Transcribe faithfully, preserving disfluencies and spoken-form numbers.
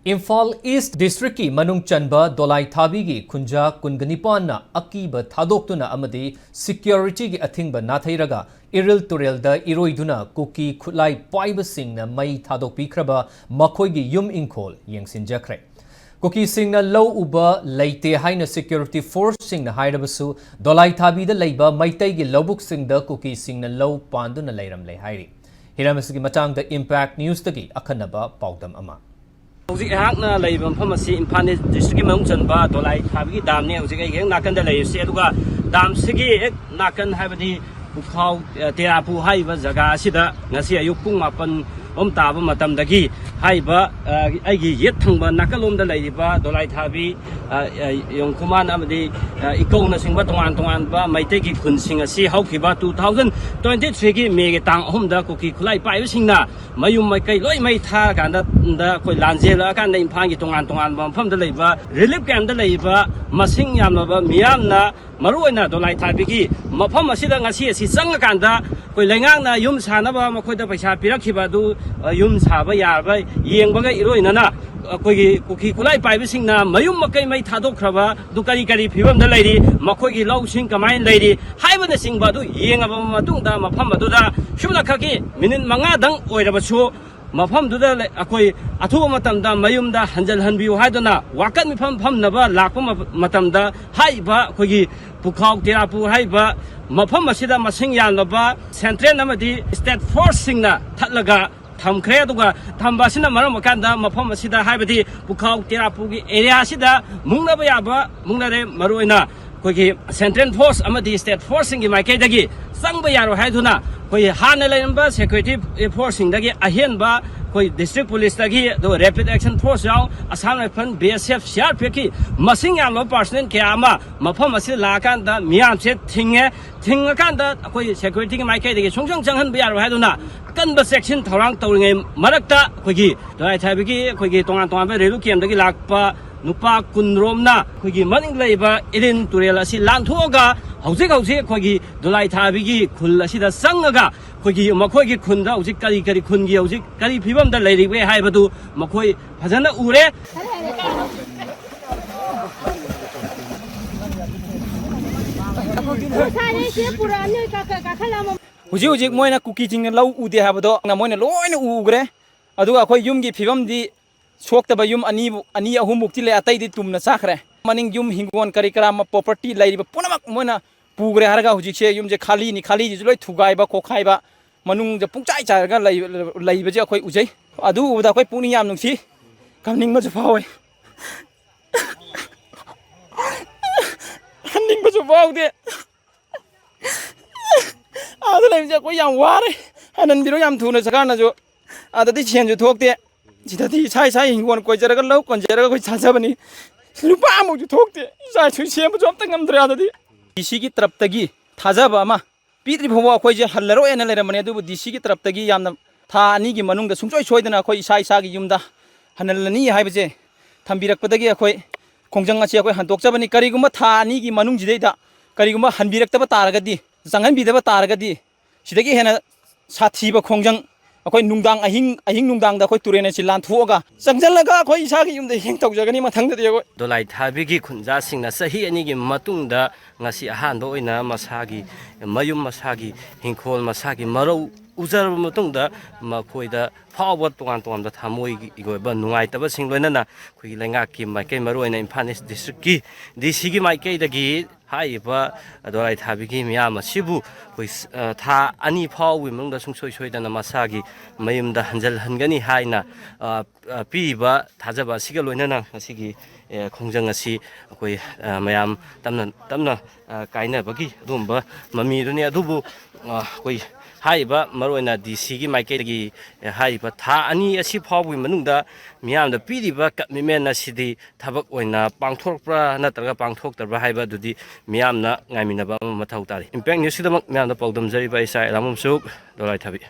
Imphal east ꯗꯤꯁꯇ꯭ꯔꯤꯛꯀꯤ ꯃꯅꯨꯡ ꯆꯟꯕ ꯗꯣꯂꯥꯏꯊꯥꯕꯤꯒꯤ ꯈꯨꯟꯖꯥ ꯀꯨꯟꯒ ꯅꯤꯄꯥꯟꯅ ꯑꯀꯤꯕ ꯊꯥꯗꯣꯛꯇꯨꯅ ꯑꯃꯗꯤ ꯁꯦꯀ꯭ꯌꯨꯔꯤꯇꯤꯒꯤ ꯑꯊꯤꯡꯕ ꯅꯥꯊꯩꯔꯒ ꯏꯔꯤꯜ ꯇꯨꯔꯦꯜꯗ ꯏꯔꯣꯏꯗꯨꯅ ꯀꯨꯀꯤ ꯈꯨꯠꯂꯥꯏ ꯄꯥꯏꯕꯁꯤꯡꯅ ꯃꯩ ꯊꯥꯗꯣꯛꯄꯤꯈ꯭ꯔꯕ ꯃꯈꯣꯏꯒꯤ ꯌꯨꯝ ꯏꯪꯈꯣꯜ ꯌꯦꯡꯁꯤꯟꯖꯈ꯭ꯔꯦ꯫ ꯀꯨꯀꯤꯁꯤꯡꯅ ꯂꯧ ꯎꯕ ꯂꯩꯇꯦ ꯍꯥꯏꯅ ꯁꯦꯀ꯭ꯌꯨꯔꯤꯇꯤ ꯐꯣꯔꯁꯁꯤꯡꯅ ꯍꯥꯏꯔꯕꯁꯨ, ꯗꯣꯂꯥꯏꯊꯥꯕꯤꯗ ꯂꯩꯕ ꯃꯩꯇꯩꯒꯤ ꯂꯧꯕꯨꯛꯁꯤꯡꯗ ꯀꯨꯀꯤꯁꯤꯡꯅ ꯂꯧ ꯄꯥꯟꯗꯨꯅ ꯂꯩꯔꯝꯂꯦ ꯍꯥꯏꯔꯤ꯫ ꯍꯤꯔꯝ ꯑꯁꯤꯒꯤ ꯃꯇꯥꯡꯗ ꯏꯝꯄꯦꯛ ꯅ꯭ꯌꯨꯁꯇꯒꯤ ꯑꯈꯟꯅꯕ ꯄꯥꯎꯗꯝ ꯑꯃ꯫ ꯍꯧꯖꯤꯛ ꯑꯩꯍꯥꯛꯅ ꯂꯩꯔꯤꯕ ꯃꯐꯝ ꯑꯁꯤ ꯏꯝꯐꯥꯜ ꯏꯁ꯭ꯠ ꯗꯤꯁꯇ꯭ꯔꯤꯛꯀꯤ ꯃꯅꯨꯡ ꯆꯟꯕ ꯗꯣꯂꯥꯏ ꯊꯥꯕꯤꯒꯤ ꯗꯥꯝꯅꯤ꯫ ꯍꯧꯖꯤꯛ ꯑꯩꯒꯤ ꯍꯦꯛ ꯅꯥꯀꯟꯗ ꯂꯩꯔꯤꯕꯁꯤ, ꯑꯗꯨꯒ ꯗꯥꯝꯁꯤꯒꯤ ꯍꯦꯛ ꯅꯥꯀꯟ, ꯍꯥꯏꯕꯗꯤ ꯄꯨꯈꯥꯎ, ꯑ, ꯇꯦꯔꯥꯄꯨ ꯍꯥꯏꯔꯤꯕ ꯖꯒꯥ ꯑꯁꯤꯗ ꯉꯁꯤ ꯑꯌꯨꯛ ꯄꯨꯡ ꯃꯥꯄꯟ ꯔꯣꯝ ꯇꯥꯕ ꯃꯇꯝꯗꯒꯤ ꯍꯥꯏꯔꯤꯕ, ꯑ, ꯑꯩꯒꯤ ꯌꯦꯠ ꯊꯪꯕ ꯅꯥꯀꯜꯂꯣꯝꯗ ꯂꯩꯔꯤꯕ ꯗꯣꯂꯥꯏ ꯊꯥꯕꯤ, ꯑ, ꯑ, ꯌꯣꯡꯈꯨꯃꯥꯟ ꯑꯃꯗꯤ, ꯑ, ꯏꯀꯧꯅꯆꯤꯡꯕ ꯇꯣꯉꯥꯟ ꯇꯣꯉꯥꯟꯕ ꯃꯩꯇꯩꯒꯤ ꯈꯨꯟꯁꯤꯡ ꯑꯁꯤ ꯍꯧꯈꯤꯕ two thousand twenty threeꯒꯤ ꯃꯦꯒꯤ ꯇꯥꯡ ꯑꯍꯨꯝꯗ ꯀꯨꯀꯤ ꯈꯨꯠꯂꯥꯏ ꯄꯥꯏꯕꯁꯤꯡꯅ ꯃꯌꯨꯝ ꯃꯀꯩ ꯂꯣꯏ ꯃꯩ ꯊꯥꯔꯀꯥꯟꯗ, ꯗ ꯑꯩꯈꯣꯏ ꯂꯥꯟꯖꯦꯜꯂꯛꯑꯀꯥꯟꯗ ꯏꯝꯐꯥꯜꯒꯤ ꯇꯣꯉꯥꯟ ꯇꯣꯉꯥꯟꯕ ꯃꯐꯝꯗ ꯂꯩꯕ ꯔꯤꯂꯤꯐ ꯀꯦꯝꯞꯇ ꯂꯩꯔꯤꯕ ꯃꯁꯤꯡ ꯌꯥꯝꯂꯕ ꯃꯤꯌꯥꯝꯅ, ꯃꯔꯨꯑꯣꯏꯅ ꯗꯣꯂꯥꯏ ꯊꯥꯕꯤꯒꯤ ꯃꯐꯝ ꯑꯁꯤꯗ ꯉꯁꯤ ꯑꯁꯤ ꯆꯪꯉꯀꯥꯟꯗ ꯑꯩꯈꯣꯏ ꯂꯩꯉꯥꯛꯅ ꯌꯨꯝ ꯁꯥꯅꯕ ꯃꯈꯣꯏꯗ ꯄꯩꯁꯥ ꯄꯤꯔꯛꯈꯤꯕ ꯑꯗꯨ, ꯑ, ꯌꯨꯝ ꯁꯥꯕ ꯌꯥꯔꯕ ꯌꯦꯡꯕꯒ ꯏꯔꯣꯏꯅꯅ ꯑꯩꯈꯣꯏꯒꯤ ꯀꯨꯀꯤ ꯈꯨꯠꯂꯥꯏ ꯄꯥꯏꯕꯁꯤꯡꯅ ꯃꯌꯨꯝ ꯃꯀꯩ ꯃꯩ ꯊꯥꯗꯣꯛꯈ꯭ꯔꯕ ꯑꯗꯨ ꯀꯔꯤ ꯀꯔꯤ ꯐꯤꯕꯝꯗ ꯂꯩꯔꯤ, ꯃꯈꯣꯏꯒꯤ ꯂꯧꯁꯤꯡ ꯀꯃꯥꯏꯅ ꯂꯩꯔꯤ ꯍꯥꯏꯕꯅꯆꯤꯡꯕ ꯑꯗꯨ ꯌꯦꯡꯉꯕ ꯃꯇꯨꯡꯗ, ꯃꯐꯝ ꯑꯗꯨꯗ ꯁꯨꯞꯅꯈꯛꯀꯤ ꯃꯤꯅꯤꯠ ꯃꯉꯥꯗꯪ ꯑꯣꯏꯔꯕꯁꯨ ꯃꯐꯝꯗꯨꯗ ꯂꯩ-, ꯑꯩꯈꯣꯏ ꯑꯊꯨꯕ ꯃꯇꯝꯗ ꯃꯌꯨꯝꯗ ꯍꯟꯖꯤꯜꯍꯟꯕꯤꯌꯨ ꯍꯥꯏꯗꯨꯅ ꯋꯥꯀꯠ ꯃꯤꯐꯝ ꯐꯝꯅꯕ ꯂꯥꯛꯄ ꯃ-, ꯃꯇꯝꯗ ꯍꯥꯏꯔꯤꯕ ꯑꯩꯈꯣꯏꯒꯤ ꯄꯨꯈꯥꯎ ꯇꯦꯔꯥꯄꯨ ꯍꯥꯏꯔꯤꯕ ꯃꯐꯝ ꯑꯁꯤꯗ ꯃꯁꯤꯡ ꯌꯥꯝꯂꯕ ꯁꯦꯟꯇ꯭ꯔꯦꯜ ꯑꯃꯗꯤ ꯁ꯭ꯇꯦꯠ ꯐꯣꯔꯁꯁꯤꯡꯅ ꯊꯠꯂꯒ ꯊꯝꯈ꯭ꯔꯦ꯫ ꯑꯗꯨꯒ ꯊꯝꯕ ꯑꯁꯤꯅ ꯃꯔꯝ ꯑꯣꯏꯔꯀꯥꯟꯗ ꯃꯐꯝ ꯑꯁꯤꯗ, ꯍꯥꯏꯕꯗꯤ ꯄꯨꯈꯥꯎ ꯇꯦꯔꯥꯄꯨꯒꯤ ꯑꯦꯔꯤꯌꯥ ꯑꯁꯤꯗ ꯃꯨꯛꯅꯕ ꯌꯥꯕ ꯃꯨꯛꯅꯔꯦ꯫ ꯃꯔꯨꯑꯣꯏꯅ ꯑꯩꯈꯣꯏꯒꯤ ꯁꯦꯟꯇ꯭ꯔꯦꯜ ꯐꯣꯔꯁ ꯑꯃꯗꯤ ꯁ꯭ꯇꯦꯠ ꯐꯣꯔꯁꯁꯤꯡꯒꯤ ꯃꯥꯏꯀꯩꯗꯒꯤ ꯆꯪꯕ ꯌꯥꯔꯣꯏ ꯍꯥꯏꯗꯨꯅ ꯑꯩꯈꯣꯏ ꯍꯥꯟꯅ ꯂꯩꯔꯝꯕ ꯁꯦꯀ꯭ꯌꯨꯔꯤꯇꯤ ꯐꯣꯔꯁꯁꯤꯡꯗꯒꯤ ꯑꯍꯦꯟꯕ ꯑꯩꯈꯣꯏ ꯗꯤꯁꯇ꯭ꯔꯤꯛ ꯄꯨꯂꯤꯁꯇꯒꯤ, ꯑꯗꯨꯒ ꯔꯦꯄꯤꯗ ꯑꯦꯛꯁꯟ ꯐꯣꯔꯁ ꯌꯥꯎ, ꯑꯁꯥꯝ ꯔꯥꯏꯐꯜ, ꯕꯤ ꯑꯦꯁ ꯑꯦꯐ, ꯁꯤ ꯑꯥꯔ ꯄꯤ ꯑꯦꯐꯀꯤ ꯃꯁꯤꯡ ꯌꯥꯝꯂꯕ ꯄꯥꯔꯁꯣꯅꯦꯜ ꯀꯌꯥ ꯑꯃ ꯃꯐꯝ ꯑꯁꯤꯗ ꯂꯥꯛꯑꯀꯥꯟꯗ ꯃꯤꯌꯥꯝꯁꯦ ꯊꯤꯡꯉꯦ꯫ ꯊꯤꯡꯉꯀꯥꯟꯗ ꯑꯩꯈꯣꯏ ꯁꯦꯀ꯭ꯌꯨꯔꯤꯇꯤꯒꯤ ꯃꯥꯏꯀꯩꯗꯒꯤ ꯁꯨꯡꯆꯪ ꯆꯪꯍꯟꯕ ꯌꯥꯔꯣꯏ ꯍꯥꯏꯗꯨꯅ ꯑꯀꯟꯕ ꯆꯦꯛꯁꯤꯟ ꯊꯧꯔꯥꯡ ꯇꯧꯔꯤꯉꯩ ꯃꯔꯛꯇ ꯑꯩꯈꯣꯏꯒꯤ ꯗꯣꯂꯥꯏꯊꯥꯕꯤꯒꯤ ꯑꯩꯈꯣꯏꯒꯤ ꯇꯣꯉꯥꯟ ꯇꯣꯉꯥꯟꯕ ꯔꯦꯂꯤꯐ ꯀꯦꯝꯞꯇꯒꯤ ꯂꯥꯛꯄ ꯅꯨꯄꯥ ꯀꯨꯟꯔꯣꯝꯅ ꯑꯩꯈꯣꯏꯒꯤ ꯃꯅꯤꯡ ꯂꯩꯕ ꯏꯔꯤꯜ ꯇꯨꯔꯦꯜ ꯑꯁꯤ ꯂꯥꯟꯊꯣꯛꯑꯒ ꯍꯧꯖꯤꯛ ꯍꯧꯖꯤꯛ ꯑꯩꯈꯣꯏꯒꯤ ꯗꯣꯂꯥꯏ ꯊꯥꯕꯤꯒꯤ ꯈꯨꯜ ꯑꯁꯤꯗ ꯆꯪꯉꯒ ꯑꯩꯈꯣꯏꯒꯤ ꯃꯈꯣꯏꯒꯤ ꯈꯨꯟꯗ ꯍꯧꯖꯤꯛ ꯀꯔꯤ ꯀꯔꯤ ꯈꯨꯟꯒꯤ ꯍꯧꯖꯤꯛ ꯀꯔꯤ ꯐꯤꯕꯝꯗ ꯂꯩꯔꯤꯕꯒꯦ ꯍꯥꯏꯕꯗꯨ ꯃꯈꯣꯏ ꯐꯖꯅ ꯎꯔꯦ꯫ ꯍꯧꯖꯤꯛ ꯍꯧꯖꯤꯛ ꯃꯣꯏꯅ ꯀꯨꯀꯤꯁꯤꯡꯅ ꯂꯧ ꯎꯗꯦ ꯍꯥꯏꯕꯗꯣ ꯃꯣꯏꯅ ꯂꯣꯏꯅ ꯎꯈ꯭ꯔꯦ꯫ ꯑꯗꯨꯒ ꯑꯩꯈꯣꯏ ꯌꯨꯝꯒꯤ ꯐꯤꯕꯝꯗꯤ ꯁꯣꯛꯇꯕ ꯌꯨꯝ ꯑꯅꯤꯕꯨ, ꯑꯅꯤ ꯑꯍꯨꯝꯃꯨꯛꯇꯤ ꯂꯩ, ꯑꯇꯩꯗꯤ ꯇꯨꯝꯅ ꯆꯥꯈ꯭ꯔꯦ꯫ ꯃꯅꯤꯡ ꯌꯨꯝ, ꯍꯤꯡꯒꯣꯜ, ꯀꯔꯤ ꯀꯔꯥ, ꯄ꯭ꯔꯣꯄꯔꯇꯤ ꯂꯩꯔꯤꯕ ꯄꯨꯝꯅꯃꯛ ꯃꯣꯏꯅ ꯄꯨꯈ꯭ꯔꯦ ꯍꯥꯏꯔꯒ ꯍꯧꯖꯤꯛꯁꯦ ꯌꯨꯝꯁꯦ ꯈꯥꯂꯤꯅꯤ, ꯈꯥꯂꯤꯁꯤꯁꯨ ꯂꯣꯏ ꯊꯨꯒꯥꯏꯕ ꯈꯣꯠꯈꯥꯏꯕ, ꯃꯅꯨꯡꯗ ꯄꯨꯡꯆꯥꯏ ꯆꯥꯏꯔꯒ ꯂꯩ-, ꯂꯩꯕꯁꯦ ꯑꯩꯈꯣꯏ ꯎꯖꯩ꯫ ꯑꯗꯨ ꯎꯕꯗ ꯑꯩꯈꯣꯏ ꯄꯨꯛꯅꯤꯡ ꯌꯥꯝ ꯅꯨꯡꯁꯤ, ꯀꯞꯅꯤꯡꯕꯁꯨ ꯐꯥꯎꯋꯦ, ꯍꯟꯅꯤꯡꯕꯁꯨ ꯐꯥꯎꯗꯦ꯫ ꯑꯥꯗ ꯂꯩꯕꯁꯦ ꯑꯩꯈꯣꯏ ꯌꯥꯝ ꯋꯥꯔꯦ꯫ ꯍꯟꯍꯟꯕꯤꯔꯣ ꯌꯥꯝ ꯊꯨꯅ ꯁꯔꯀꯥꯔꯅꯁꯨ꯫ ꯑꯥꯗꯗꯤ ꯁꯦꯟꯁꯨ ꯊꯣꯛꯇꯦ꯫ ꯁꯤꯗꯗꯤ ꯏꯁꯥ ꯏꯁꯥ ꯍꯤꯡꯒꯣꯜ ꯀꯣꯏꯖꯔꯒ ꯂꯧ ꯀꯣꯟꯖꯔꯒ ꯑꯩꯈꯣꯏ ꯆꯥꯖꯕꯅꯤ꯫ ꯂꯨꯄꯥ ꯑꯃꯐꯥꯎꯁꯨ ꯊꯣꯛꯇꯦ꯫ ꯏꯆꯥ ꯏꯁꯨ ꯁꯦꯝꯕꯁꯨ ꯑꯝꯇ ꯉꯝꯗ꯭ꯔꯦ ꯑꯥꯗꯗꯤ꯫ ꯗꯤ ꯁꯤꯒꯤ ꯇꯔꯞꯇꯒꯤ ꯊꯥꯖꯕ ꯑꯃ ꯄꯤꯗ꯭ꯔꯤ ꯐꯥꯎꯕ ꯑꯩꯈꯣꯏꯁꯦ ꯍꯜꯂꯔꯣꯏꯅ ꯂꯩꯔꯝꯕꯅꯦ꯫ ꯑꯗꯨꯕꯨ ꯗꯤ ꯁꯤꯒꯤ ꯇꯔꯞꯇꯒꯤ ꯌꯥꯝꯅ ꯊꯥ ꯑꯅꯤꯒꯤ ꯃꯅꯨꯡꯗ ꯁꯨꯡꯁꯣꯏ ꯁꯣꯏꯗꯅ ꯑꯩꯈꯣꯏ ꯏꯁꯥ ꯏꯁꯥꯒꯤ ꯌꯨꯝꯗ ꯍꯟꯍꯜꯂꯅꯤ ꯍꯥꯏꯕꯁꯦ ꯊꯝꯕꯤꯔꯛꯄꯗꯒꯤ ꯑꯩꯈꯣꯏ ꯈꯣꯡꯖꯪ ꯑꯁꯤ ꯑꯩꯈꯣꯏ ꯍꯟꯗꯣꯛꯆꯕꯅꯤ꯫ ꯀꯔꯤꯒꯨꯝꯕ ꯊꯥ ꯑꯅꯤꯒꯤ ꯃꯅꯨꯡꯁꯤꯗꯩꯗ ꯀꯔꯤꯒꯨꯝꯕ ꯍꯟꯕꯤꯔꯛꯇꯕ ꯇꯥꯔꯒꯗꯤ, ꯆꯪꯍꯟꯕꯤꯗꯕ ꯇꯥꯔꯒꯗꯤ, ꯁꯤꯗꯒꯤ ꯍꯦꯟꯅ ꯁꯥꯊꯤꯕ ꯈꯣꯡꯖꯪ ꯑꯩꯈꯣꯏ ꯅꯨꯡꯗꯥꯡ ꯑꯍꯤꯡ, ꯑꯍꯤꯡ ꯅꯨꯡꯗꯥꯡꯗ ꯑꯩꯈꯣꯏ ꯇꯨꯔꯦꯟ ꯑꯁꯤ ꯂꯥꯟꯊꯣꯛꯑꯒ ꯆꯪꯁꯤꯜꯂꯒ ꯑꯩꯈꯣꯏ ꯏꯁꯥꯒꯤ ꯌꯨꯝꯗ ꯍꯦꯡ ꯇꯧꯖꯒꯅꯤ ꯃꯊꯪꯗꯗꯤ ꯑꯩꯈꯣꯏ꯫ ꯗꯣꯂꯥꯏ ꯊꯥꯕꯤꯒꯤ ꯈꯨꯟꯖꯥꯁꯤꯡꯅ ꯆꯍꯤ ꯑꯅꯤꯒꯤ ꯃꯇꯨꯡꯗ ꯉꯁꯤ ꯑꯍꯥꯟꯕ ꯑꯣꯏꯅ ꯃꯁꯥꯒꯤ ꯃꯌꯨꯝ, ꯃꯁꯥꯒꯤ ꯍꯤꯡꯈꯣꯜ, ꯃꯁꯥꯒꯤ ꯃꯔꯧ ꯎꯖꯔꯕ ꯃꯇꯨꯡꯗ ꯃꯈꯣꯏꯗ ꯐꯥꯎꯕ ꯇꯣꯉꯥꯟ ꯇꯣꯉꯥꯟꯕ ꯊꯃꯣꯏꯒꯤ ꯑꯣꯏꯕ ꯅꯨꯡꯉꯥꯏꯇꯕꯁꯤꯡ ꯂꯣꯏꯅꯅ ꯑꯩꯈꯣꯏꯒꯤ ꯂꯩꯉꯥꯛꯀꯤ ꯃꯥꯏꯀꯩ, ꯃꯔꯨꯑꯣꯏꯅ ꯏꯝꯐꯥꯜ ꯏꯁ ꯗꯤꯁꯇ꯭ꯔꯤꯛꯀꯤ ꯗꯤ ꯁꯤꯒꯤ ꯃꯥꯏꯀꯩꯗꯒꯤ ꯍꯥꯏꯔꯤꯕ ꯗꯣꯂꯥꯏ ꯊꯥꯕꯤꯒꯤ ꯃꯤꯌꯥꯝ ꯑꯁꯤꯕꯨ ꯑꯩꯈꯣꯏ, ꯑ, ꯊꯥ ꯑꯅꯤ ꯐꯥꯎꯕꯒꯤ ꯃꯅꯨꯡꯗ ꯁꯨꯡꯁꯣꯏ ꯁꯣꯏꯗꯅ ꯃꯁꯥꯒꯤ ꯃꯌꯨꯝꯗ ꯍꯟꯖꯤꯜꯍꯟꯒꯅꯤ ꯍꯥꯏꯅ, ꯑ, ꯑ, ꯄꯤꯔꯤꯕ ꯊꯥꯖꯕ ꯑꯁꯤꯒ ꯂꯣꯏꯅꯅ ꯉꯁꯤꯒꯤ, ꯑ, ꯈꯣꯡꯖꯪ ꯑꯁꯤ ꯑꯩꯈꯣꯏ, ꯑ, ꯃꯌꯥꯝ ꯇꯞꯅ ꯇꯞꯅ, ꯑ, ꯀꯥꯏꯅꯕꯒꯤ ꯑꯗꯨꯒꯨꯝꯕ ꯃꯃꯤ ꯑꯗꯨꯅꯤ꯫ ꯑꯗꯨꯕꯨ, ꯑ, ꯑꯩꯈꯣꯏ ꯍꯥꯏꯔꯤꯕ ꯃꯔꯨꯑꯣꯏꯅ ꯗꯤ ꯁꯤꯒꯤ ꯃꯥꯏꯀꯩꯗꯒꯤ, ꯑ, ꯍꯥꯏꯔꯤꯕ ꯊꯥ ꯑꯅꯤ ꯑꯁꯤ ꯐꯥꯎꯕꯒꯤ ꯃꯅꯨꯡꯗ ꯃꯤꯌꯥꯝꯗ ꯄꯤꯔꯤꯕ ꯀꯃꯤꯠꯃꯦꯟ ꯑꯁꯤꯗꯤ ꯊꯕꯛ ꯑꯣꯏꯅ ꯄꯥꯡꯊꯣꯔꯛꯄ꯭ꯔꯥ ꯅꯠꯇ꯭ꯔꯒ ꯄꯥꯡꯊꯣꯛꯇꯕ꯭ꯔꯥ ꯍꯥꯏꯕ ꯑꯗꯨꯗꯤ ꯃꯤꯌꯥꯝꯅ ꯉꯥꯏꯃꯤꯟꯅꯕ ꯑꯃ ꯃꯊꯧ ꯇꯥꯔꯤ꯫ ꯏꯝꯄꯦꯛ ꯅ꯭ꯌꯨꯁꯀꯤꯗꯃꯛ ꯃꯤꯌꯥꯝꯗ ꯄꯥꯎꯗꯝꯖꯔꯤꯕ ꯑꯩ ꯁꯥꯏ ꯔꯥꯃꯣꯝꯁꯨꯛ ꯗꯣꯂꯥꯏ ꯊꯥꯕꯤ꯫